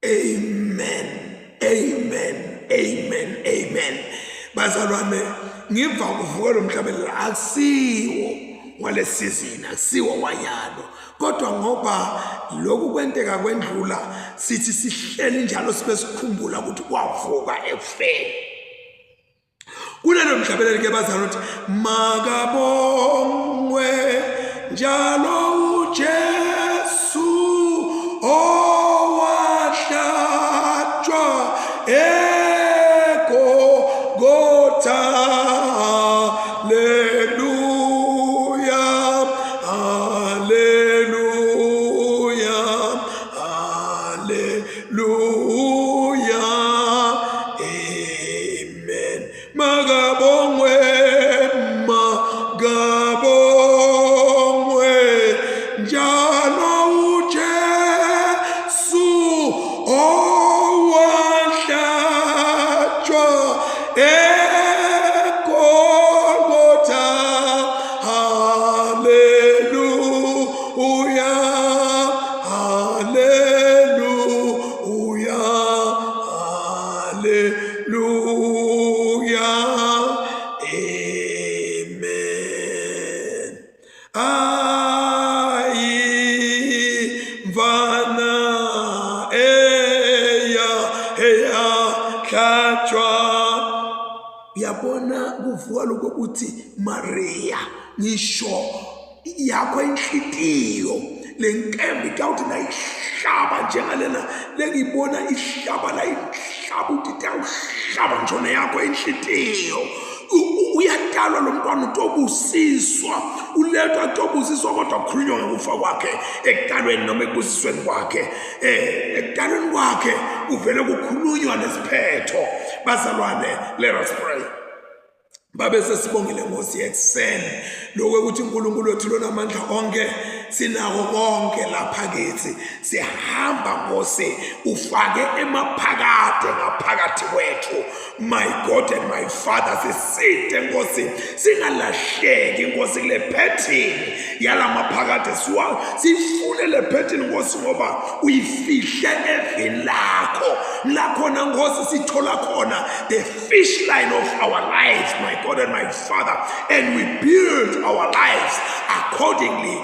Amen. Amen. Amen. Amen. Bazalwane ngiva kuvuka lo mhlabelelo akusiwo wale season akusiwo wanyalo kodwa ngoba lokhu kwenteka kwendlula sithi sihleli njalo sibe sikhumbula ukuthi wavuka ekufeni. Kulelo mhlabeleli ke bazalwa ukuthi makabongwe njalo uJesu owahlatshwa eGolgotha. Haleluya, haleluya, haleluya. Amen. Makabongwe, makabongwe njalo uJesu owahlatshwa eGolgotha. Haleluya, haleluya, haleluya. Amen. Ayi mvana eya eya hlatshwa. Uyabona kuvuka lokho ukuthi Maria ngisho yakho inhlitiyo lenkemba itawuthi nayihlaba njengalena lengiyibona ihlaba la ihlaba uthi itawuhlaba njona yakho inhlitiyo. Uyatalwa lo mntwana utobusiswa, ulethwa tobusiswa, kodwa kukhulunywa ngekufa kwakhe ekutalweni noma ekubusisweni kwakhe. Ekutalweni kwakhe kuvele kukhulunywa nesiphetho. Bazalwane, let us pray. Babe sesibongile Nkosi ekuseni lokho ukuthi uNkulunkulu wethu lonamandla onke sinako konke lapha kithi sihamba Nkosi ufake emaphakade ngaphakathi kwethu. My God and my Father, siside Nkosi singalahleki Nkosi kule phethini yalamaphakade, sifune le phethini Nkosi ngoba uyifihle evini lakho lakhona Nkosi sithola khona the fish line of our lives, my God and my Father, and we build our lives accordingly,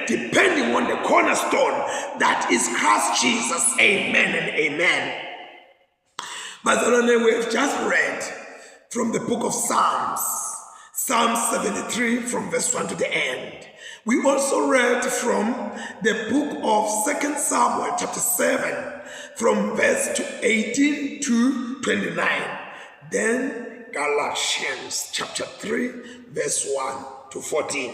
depending on the cornerstone that is Christ Jesus. Amen and amen. Bazalwane, we have just read from the book of Psalms, Psalm 73 from verse 1 to the end. We also read from the book of 2 Samuel chapter 7 from verse 18 to 29. Then Galatians chapter 3 verse 1 to 14.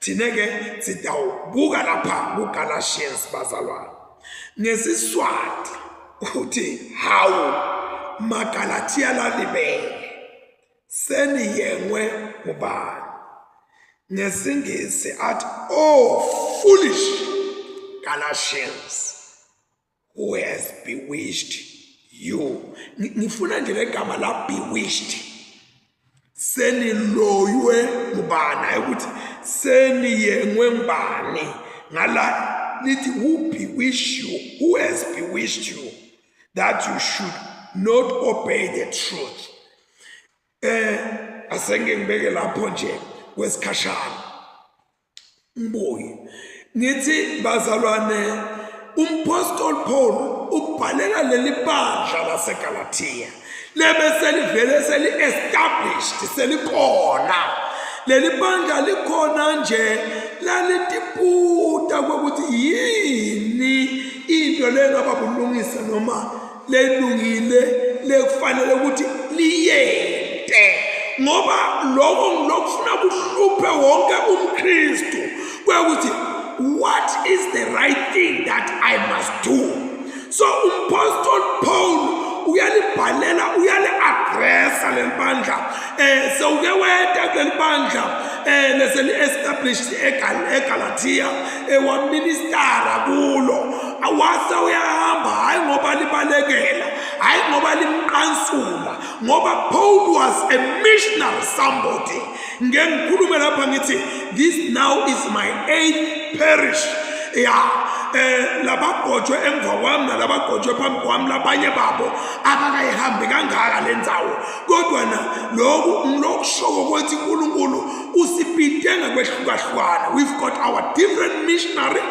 Thina ke sitawubuka lapha kuGalatians bazalwane. NgesiSwati uthi hawu maGalathiya lalibele seniyengwe ngubani? NgesiNgisi athi oh foolish Galatians who has bewitched you. Ngifuna nje legama la bewitched. Seniloywe ngubani? Hayi ukuthi seniyengwe ngubani. Ngala lithi who bewitched you? Who has bewitched you that you should not obey the truth? Asenge ngibeke lapho nje kwesikhashana. Ngibuye ngithi bazalwane, umpostoli Paul ubhalela leli bandla laseGalatia lebe selivele seli-established, selikhona leli bandla likhona nje, lalitiputa kokuthi yini into lengaba bulungisa noma lelungile lekufanele ukuthi liyente, ngoba lokho ngilokufuna kuhluphe wonke umKristu kwekuthi what is the right thing that I must do. So umpostoli Paul uyalibhalela, uyali-addressa leli bandla. Sewuke weta kuleli bandla leseli-established eGalatia, waministara kulo, wase uyahamba, hhayi ngoba libalekela, hhayi ngoba limqansula, ngoba Paul was a missionary somebody. Ngeke ngikhulume lapha ngithi this now is my 8th parish. Yeah. Labagotshwe emva kwami nalabagotshwe phambi kwami, labanye babo abakayihambi kangaka le ndzawo, kodwa na lokhu ngilokushoko ukuthi uNkulunkulu usipite ngokwehlukahlukana. We've got our different missionary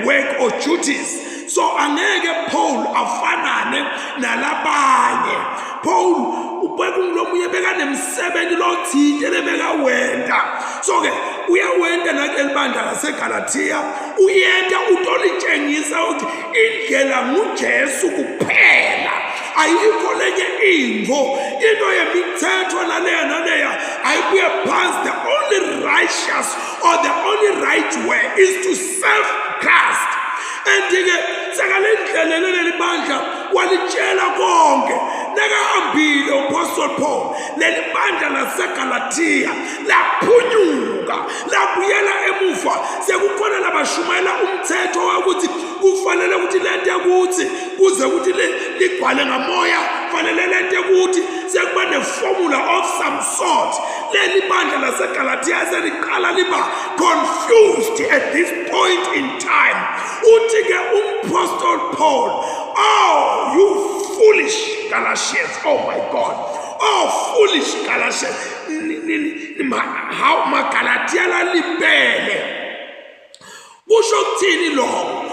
work or duties, so angeke Paul afanane nalabanye. Paul bekungulomunye bekanemsebenzi lothite lebekawenta, so-ke uyawenta nakuleli bandla laseGalathiya, uyenta utolitshengisa ukuthi indlela nguJesu kuphela, ayikho lenye intfo. Into yemithetho naleya naleya ayibuye phansi. The only righteous or the only right way is to serve Christ. And-ke sekale ndlela leli bandla walitshela konke. Nakahambile uPostol Paul, leli bandla laseGalathiya laphunyuka, labuyela emuva. Sekukhona labashumayela umthetho wokuthi kufanele ukuthi lento ukuthi kuze ukuthi ligcwale ngamoya, fanele lento ukuthi sekuba ne-formula of some sort. Leli bandla laseGalathiya seliqala liba confused at this point in time. Uthi-ke umpostol Paul, "Oh, you foolish Galatians." Oh my God. "Oh, foolish Galatians." How maGalathiya lalibele. Kusho ukuthini lokho?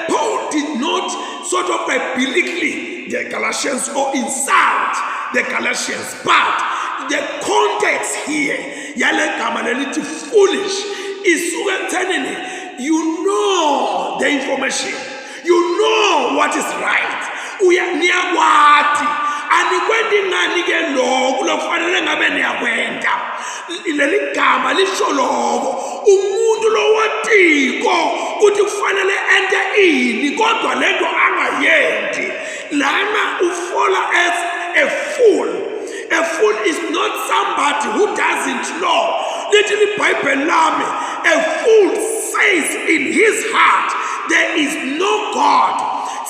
Paul did not sort of like belittle the Galatians or insult the Galatians, but the context here yale gama lelithi foolish isuka ekuthenini you know the information, you know what is right, uya niyakwati, anikwenti ngani ke lokhu lokufanele ngabe niyakwenta? Leli gama lisho lokho, umuntu lowatiko ukuthi kufanele ente ini kodwa lento angayenti. Lana ufola as a fool. A fool is not somebody who doesn't know. Lithi iBhayibheli lami, "A fool says in his heart, there is no God."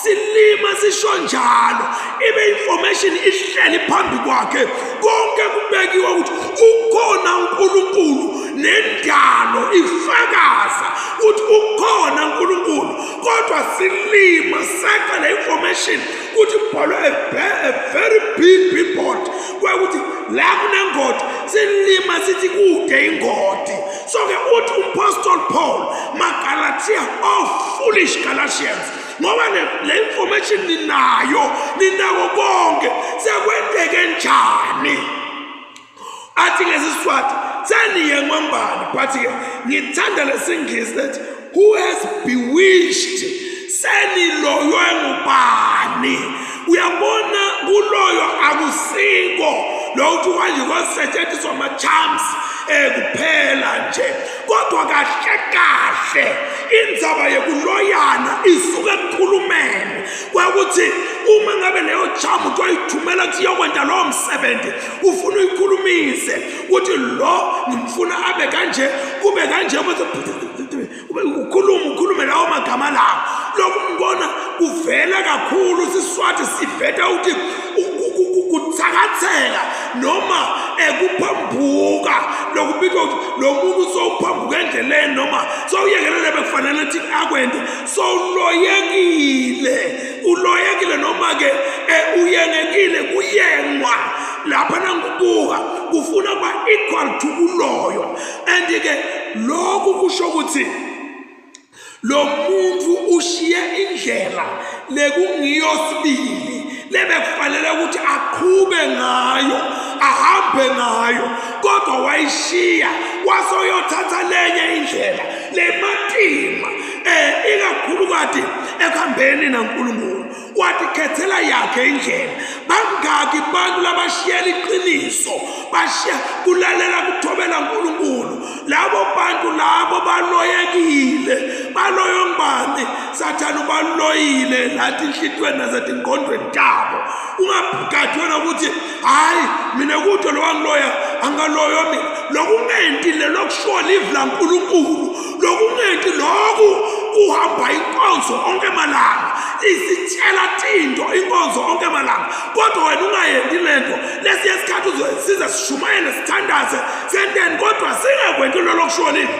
Silima sisho njalo ibe information ihleli phambi kwakhe, konke kubekiwe ukuthi ukhona uNkulunkulu, nendalo ifakaza ukuthi ukhona uNkulunkulu, kodwa silima seka le information ukuthi kubhalwe a very big billboard kwekuthi la kunengodi, silima sithi kude ingodi. So ke uthi umpostoli Paul, "MaGalatia, oh foolish Galatians, ngoba le information ninayo, ninako konke, sekwenteke njani?" Athi ngesiSwati seniye ngwambani, but ke ngithanda lesingisi lethi, "Who has bewitched?" Seniloywe ngubani? Uyabona, kuloyo akusiko lokhu kanje kwasetshenziswa ama-charms kuphela nje, kodwa kahle kahle indzaba yekuloyana isuke ekukhulumeni kwakuthi uma ngabe leyo charm utoyithumela kuthi iyokwenta lowo msebenzi, ufuna uyikhulumise ukuthi lo ngimfuna abe kanje, kube kanje, bese ukhulume ukhulume lawo magama lawo. Lokhu ngibona kuvela kakhulu siSwati siveta ukuthi kuthakatheka noma ekuphambuka lokubikwa ukuthi lo muntu sowuphambuka endleleni noma sowuyekelele bekufanele ukuthi akwente, sowuloyekile, uloyekile noma ke uyengekile. Kuyengwa lapha nangubuka kufuna kuba equal to kuloyo. And ke lokhu kusho ukuthi lo muntu ushiye indlela lekungiyo sibili lebekufanele ukuthi aqhube ngayo, ahambe ngayo, kodwa wayishiya wasoyothatha lenye indlela lematima, ikakhulukati ekuhambeni naNkulunkulu. Watikhethela yakhe indlela. Bangaki bantu labashiyela iqiniso, bashiya kulalela, kuthobela uNkulunkulu? Labo bantu labo baloyekile. Baloyo ngubani? Sathane ubaloyile lathi inhlitweni nasetingqondweni tabo. Ungagadi wena ukuthi hayi, mina kude lo wangiloya, angaloyo mina. Lokungenti lelokushiwo livi laNkulunkulu, lokungenti loku kuhamba inkonzo onke malanga, isitshela tinto inkonzo onke malanga, kodwa wena ungayendi lento. Lesiye sikhathi size sishumayele, sithandaze, senteni, kodwa singakwenti lolo kushiwo livi.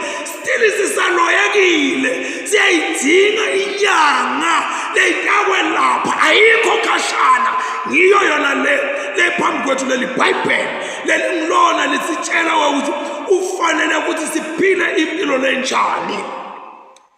Still sisaloyekile, siyayidinga inyanga leyitakwelapha, ayikho khashana. Ngiyo yona le lephambi kwethu, leli Bhayibheli lelingilona lisitshela ukuthi kufanele ukuthi siphile impilo lenjani.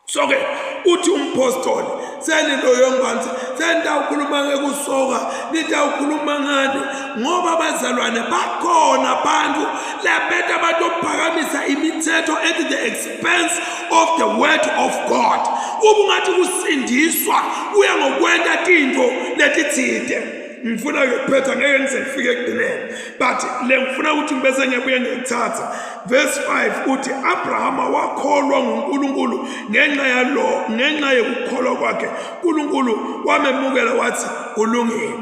So ke uthi umpostoli seniloyo ngibanzi senitawukhuluma ngekusoka, nitawukhuluma ngani, ngoba abazalwane bakhona abantu labeta batophakamisa imithetho at the expense of the word of God. Kuba ungathi kusindiswa kuya ngokwenta tinto letitsite. Ngifuna ke kuphetha, ngeke ngize ngifike ekugcineni, but le ngifuna ukuthi ngibese ngiyabuye ngiyakuthatha. Verse 5 uthi Abrahama wakholwa nguNkulunkulu, ngenxa yalo, ngenxa yokukholwa kwakhe uNkulunkulu wamemukela wathi ulungile.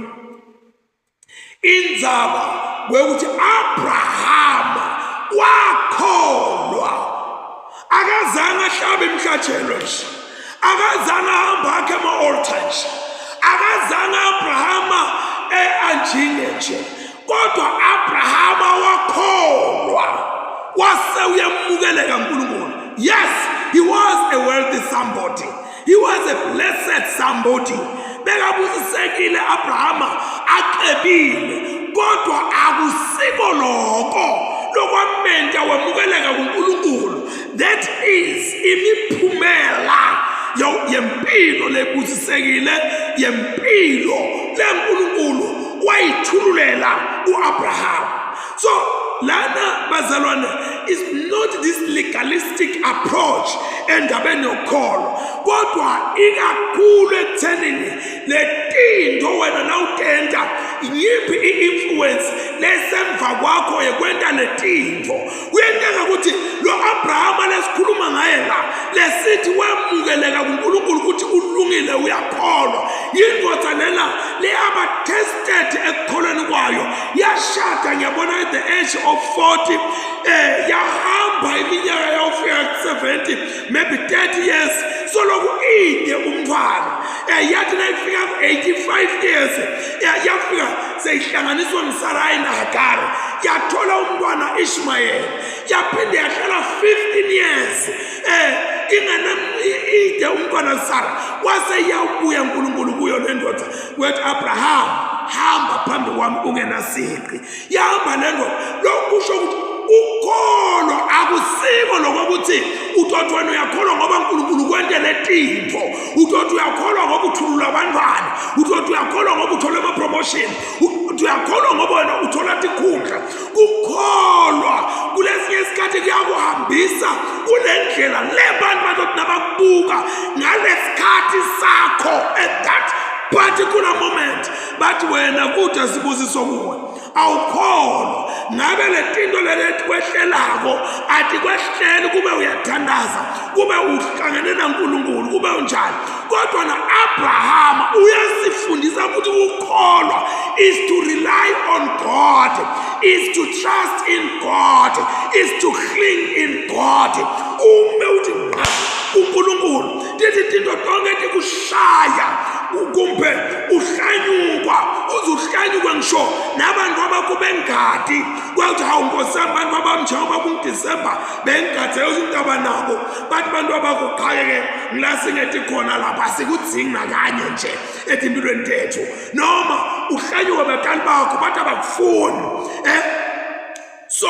Indzaba kwekuthi Abrahama wakholwa, akazange ahlabe imhlatshelo nje, akazange ahambe akhe ama-altar nje, akazange Abrahama anjinge nje, kodwa Abrahama wakholwa wase uyamukeleka uNkulunkulu. Yes, he was a wealthy somebody, he was a blessed somebody, bekabusisekile Abrahama, acebile, kodwa akusiko lokho lokwamenta wemukeleka kuNkulunkulu. That is imiphumela yempilo lebusisekile, yempilo leNkulunkulu wayithululela uAbraham. So lana bazalwane is not this legalistic approach endabeni yokholo, kodwa ikakhulu ekuthenini letinto wena nawutenta, yiphi i-influence lesemva kwakho yekwenta letinto. Kuyenteka ukuthi lo Abrahama lesikhuluma ngaye la, lesithi wemukeleka kuNkulunkulu ukuthi ulungile, uyakholwa, yindoda lena leyaba tested ekukholweni kwayo. Yashada, ngiyabona, at the age of 40, yahamba iminyaka yawufika ku-70, maybe 30 years soloku ide umntwana. Yathi nayifika ku-85 years, yafika seyihlanganiswa nguSarayi naHagari, yathola umntwana Ishmayeli. Yaphinde yahlala 15 years ingane ide umntwana Sara, wase yabuya uNkulunkulu kuyo le ndoda, wethi Abraham, hamba phambi kwami ungenasiqi. Yahamba le ndoda. Lokhu kusho ukuthi ukholo akusiko lokuthi utothi wena uyakholwa ngoba uNkulunkulu kwentele tintfo, utothi uyakholwa ngoba uthulula abantwana, utothi uyakholwa ngoba uthole ama-promotion, uthi uyakholwa ngoba wena uthola tikhundla. Kukholwa kulesinye isikhathi kuyakuhambisa kule ndlela le bantu batothi nabakubuka ngalesikhathi sakho at that particular moment bathi wena kude sibusiso kuwe, awukholwa. Ngabe letinto lelekwehlelako atikwehleli kube uyathandaza, kube uhlangene naNkulunkulu, kube unjani? Kodwa na-Abrahama uyasifundisa ukuthi ukukholwa is to rely on God, is to trust in God, is to cling in God. Ume uthi ngqa kuNkulunkulu, tithi tinto tonke tikushaya, kumbe uhlanyukwa, uze uhlanyukwe ngisho nabantu abakho bengadi, kwakuthi hawu nkosi yami, abantu abami njengoba kunguDisemba bengigadze ukuthi nabo, bathi bantu abakho qhake-ke ngila singethi khona lapha asikudzingi nakanye nje etimpilweni tethu. Noma uhlanyukwe batali bakho, bathi abakufuni. So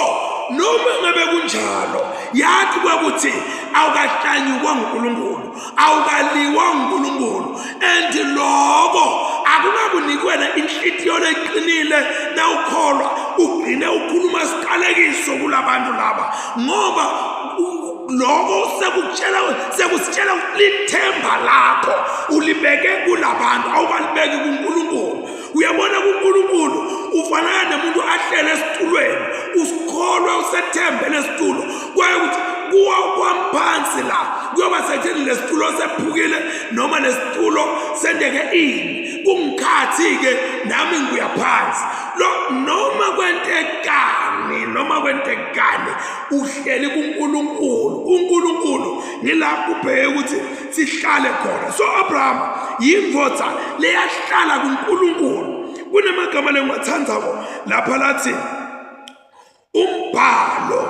noma ngabe kunjalo, yathi kwakuthi awukahlanyukwa nguNkulunkulu, awukaliwa nguNkulunkulu, and lokho akunakunikwe inhlitiyo leqinile nawukholwa ugcine ukhuluma siqalekiso kulabantu laba, ngoba lokho sekukutshela, sekusitshela lithemba lakho ulibeke kulabantu, awukalibeki kuNkulunkulu. Uyabona, kuNkulunkulu ufanana nemuntu ahlele esitulweni, usikholwa usethembe lesitulo, kwaye ukuthi kuwa kwamphansi la kuyoba sekutheni lesitulo sephukile noma lesitulo sendeke ini, kungikhathi-ke nami ngibuya phansi lo. Noma kwentekani, noma kwentekani, uhleli kuNkulunkulu. UNkulunkulu ngilapho ubheke ukuthi sihlale khona. So Abraham yindvodza leyahlala kuNkulunkulu. Kunemagama lengiwathandzako lapha lathi umbhalo.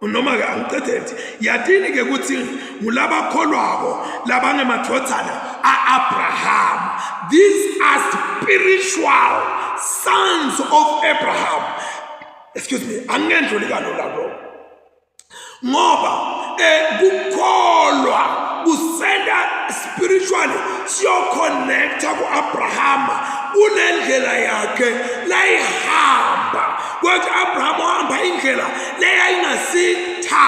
Noma ke angicede ngithi yatini ke ukuthi ngulabakholwako labangemadvodzana a-Abraham. These are spiritual sons of Abraham. Excuse me, angingendluli kalula lokho. Ngoba eh kukholwa kusenda spiritually siyoconnecta ku-Abrahama kunendlela yakhe layihamba kwathi Abraham wahamba indlela leyayingasitha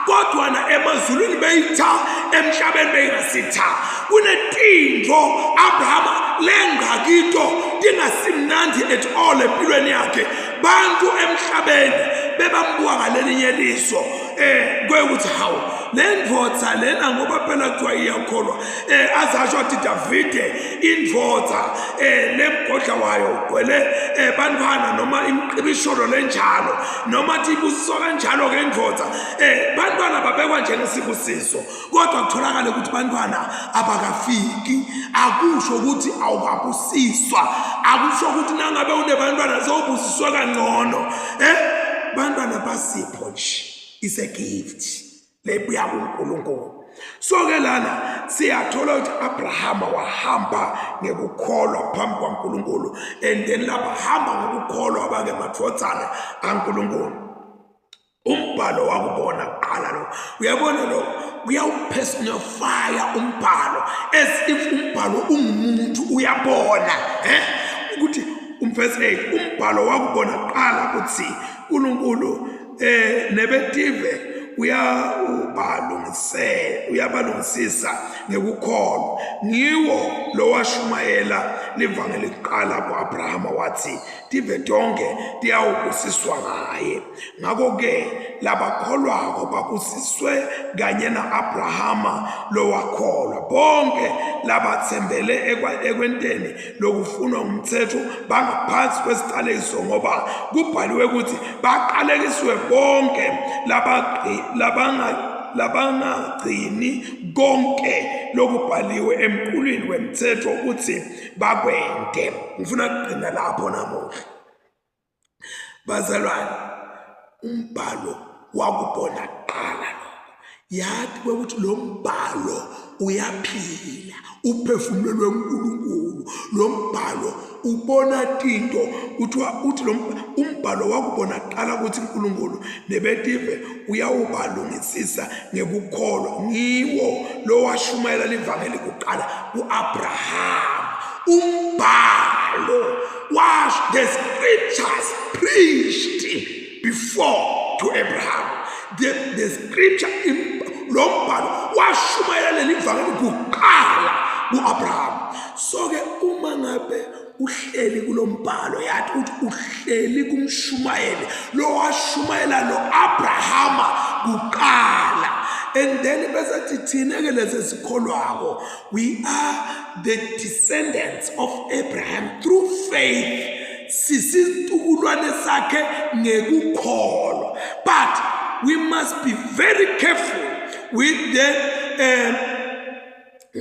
kodwa na emazulwini beyitha emhlabeni beyingasitha kunetintfo Abraham lengakito tingasimnandi at all empilweni yakhe bantu emhlabeni bebambuka ngalelinye liso eh kwekuthi hawu le ndvodza lena ngoba phela kuthiwa iyakholwa eh azasho athi Davide indvodza eh lemgodla wayo ugcwele eh bantwana noma imiqibisholo lenjalo noma athi ibusiswa kanjalo ke indvodza eh bantwana babekwa njengesibusiso kodwa kutholakale ukuthi bantwana abakafiki akusho ukuthi awukabusiswa akusho ukuthi nangabe unebantwana sewubusiswe kangcono eh bantwana basipho nje is a gift lebuya kuNkulunkulu so ke lana siyathola ukuthi Abrahama wahamba ngekukholwa phambi kwaNkulunkulu and then lapha hamba ngokukholwa abangemadvodzana aNkulunkulu umbhalo wakubona kuqala lo uyabona lo kuyawupersonifya umbhalo as if umbhalo ungumuntu uyabona eh ukuthi umverse 8 umbhalo wakubona kuqala ukuthi uNkulunkulu eh nebetive uyawubalungisela uyabalungisisa ngekukholwa ngiwo lowashumayela livangeli kuqala ku-Abrahama wathi tive tonke tiyawubusiswa ngaye ngakho-ke labakholwako babusiswe kanye na-Abrahama lowakholwa bonke labathembele ekwenteni lokufunwa ngumthetho bangaphansi kwesiqalekiso ngoba kubhaliwe ukuthi baqalekisiwe bonke labangagcini konke lokubhaliwe emqulwini wemthetho ukuthi bakwente ngifuna kugcina lapho namuhla Bazalwane, umbhalo wakubona kuqala lokho. Yathi kwekuthi lo mbhalo uyaphila, uphefumulelwe uNkulunkulu. Lo mbhalo ubona tinto, kuthiwa uthi lo umbhalo wakubona kuqala ukuthi uNkulunkulu nebetive uyawubalungisisa ngekukholwa. Ngiwo lo washumayela livangeli kuqala ku-Abrahama. Umbhalo was the scriptures preached before to Abraham. The, the scripture lo mbhalo washumayela leli vangeli kuqala ku-Abraham. So ke uma ngabe uhleli kulo mbhalo yathi uthi uhleli kumshumayeli lo washumayela lo Abrahama kuqala and then bese thi thina ke lezi sikholwako We are the descendants of Abraham through faith. Sisitukulwane sakhe ngekukholwa. But we must be very careful with the um,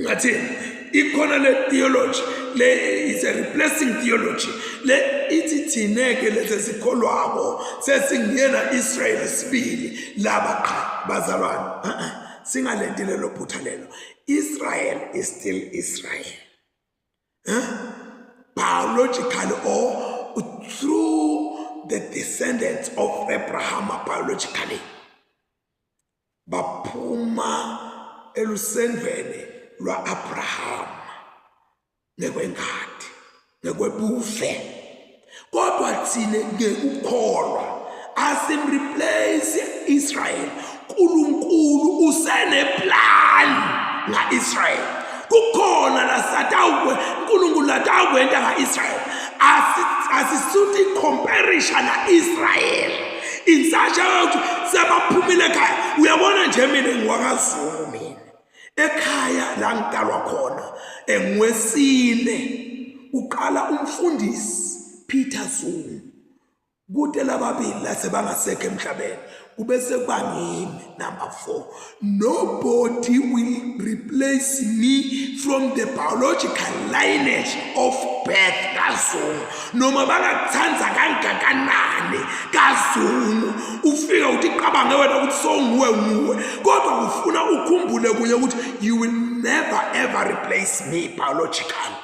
ngathini ikhona le theology le is a replacing theology le ithi thina ke lezi sikholwako sesingiyena Israel sibili laba qha bazalwane singalenti lelo phutha lelo Israel is still Israel. Huh? Biologically or through the descendants of Abraham biologically. Baphuma elusendveni lwa-Abraham. ngekwengadi ngekwebuve kodwa thina ngekukholwa asimreplace Israel uNkulunkulu useneplan ngaIsrael kukhona lasatawukwe uNkulunkulu latawukwenta ngaIsrael asisuthi comparisha naIsrael in such a way ukuthi sebaphumile ekhaya uyabona nje mina ngiwakaZulu mina Ekhaya la ngidalwa khona engwesine uqala umfundisi Peter Zungu kude lababili lasebangasekho emhlabeni kube sekuba ngimi number 4 nobody will replace me from the biological lineage of of birth kaZungu noma bangakuthanda kangakanani kaZungu ufike uthi qabange wena ukuthi sowunguwe nguwe kodwa kufuna ukhumbule kuye ukuthi you will never ever replace me biologically.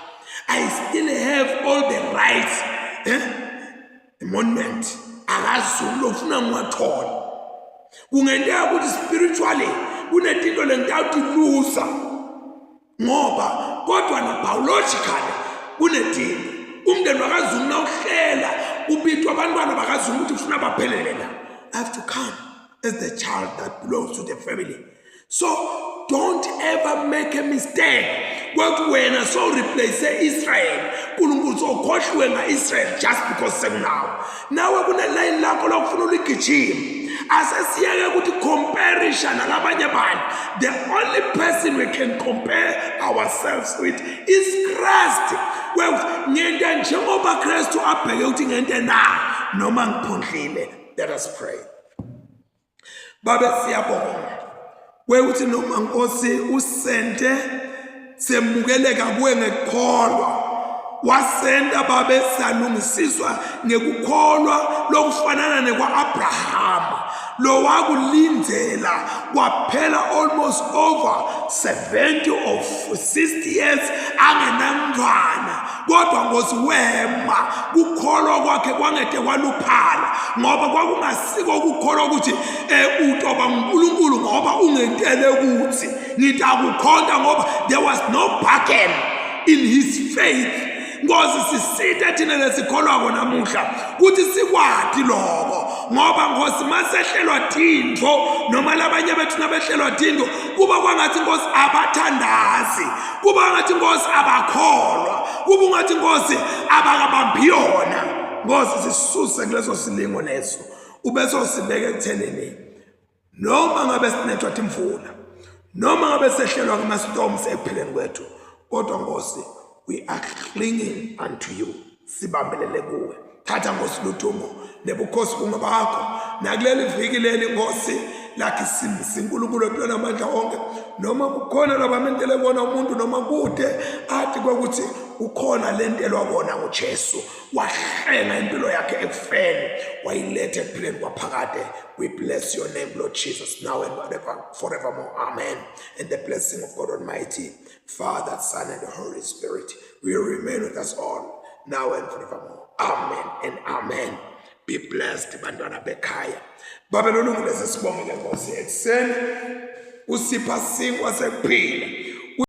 I still have all the rights, eh? Monument akaZulu lofuna ngiwathole. Kungenteka ukuthi spiritually kunetinto lengitawutilusa ngoba kodwa na-biologically kunetinto umndeni wakaZulu nawuhlela kubitwa abantwana bakaZulu ukuthi kufuna baphelele la. I have to come as the child that belongs to the family. So don't ever make a mistake kwathi wena so replace Israel, uNkulunkulu sokhohliwe ngaIsrael just because sekunawe. Nawe kunelayini lakho lokufuna uligijima. Asesiyeke ukuthi comparisha nalabanye abantu. The only person we can compare ourselves with is Christ. Well, ngento njengoba Kristu abheke ukuthi ngente na noma ngiphondlile. Let us pray. Babe, siyabonga kwekuthi noma Nkosi usente semukeleka kuwe ngekukholwa, wasenta babe salungisiswa ngekukholwa lokufanana nekwa-Abrahama lowakulindzela kwaphela almost over 70 or 60 years angenamntwana, kodwa Nkosi wema kukholwa kwakhe kwangede kwaluphala, ngoba kwakungasiko ukukholwa ukuthi utoba nguNkulunkulu ngoba ungentele ukuthi ngitakukhonta, ngoba there was no bargain in his faith. Nkosi, sisite thina lesikholwako namuhla ukuthi sikwati lokho, ngoba Nkosi masehlelwa tintfo noma labanye bethu nabehlelwa tintfo kuba kwangathi Nkosi abathandazi, kuba ngathi Nkosi abakholwa, kuba ungathi Nkosi abakabambi yona. Nkosi, sisuse kuleso silingo leso, ubese usibeka ekuthenini noma ngabe sinethwa imvula noma ngabe sehlelwa ngama-storms ekupheleni kwethu, kodwa Nkosi we are clinging unto you, sibambelele kuwe. Thatha Nkosi ludumo nebukhosi kungabakho nakuleli viki leli Nkosi lakhe siNkulunkulu ophila namandla onke. Noma kukhona labamentele kona umuntu noma kude athi kwekuthi ukhona lentelwa kona nguJesu, wahlenga impilo yakhe ekufeni wayiletha ekuphileni kwaphakade. We bless your name, Lord Jesus, now and forever, forevermore. Amen. And the blessing of God Almighty, Father, Son, and the Holy Spirit will remain with us all now and forevermore. Amen and amen. Be blessed, bantwana bekhaya. Babe lolungile, sesibongile Nkosi ekuseni usipha sinkwa sekuphila.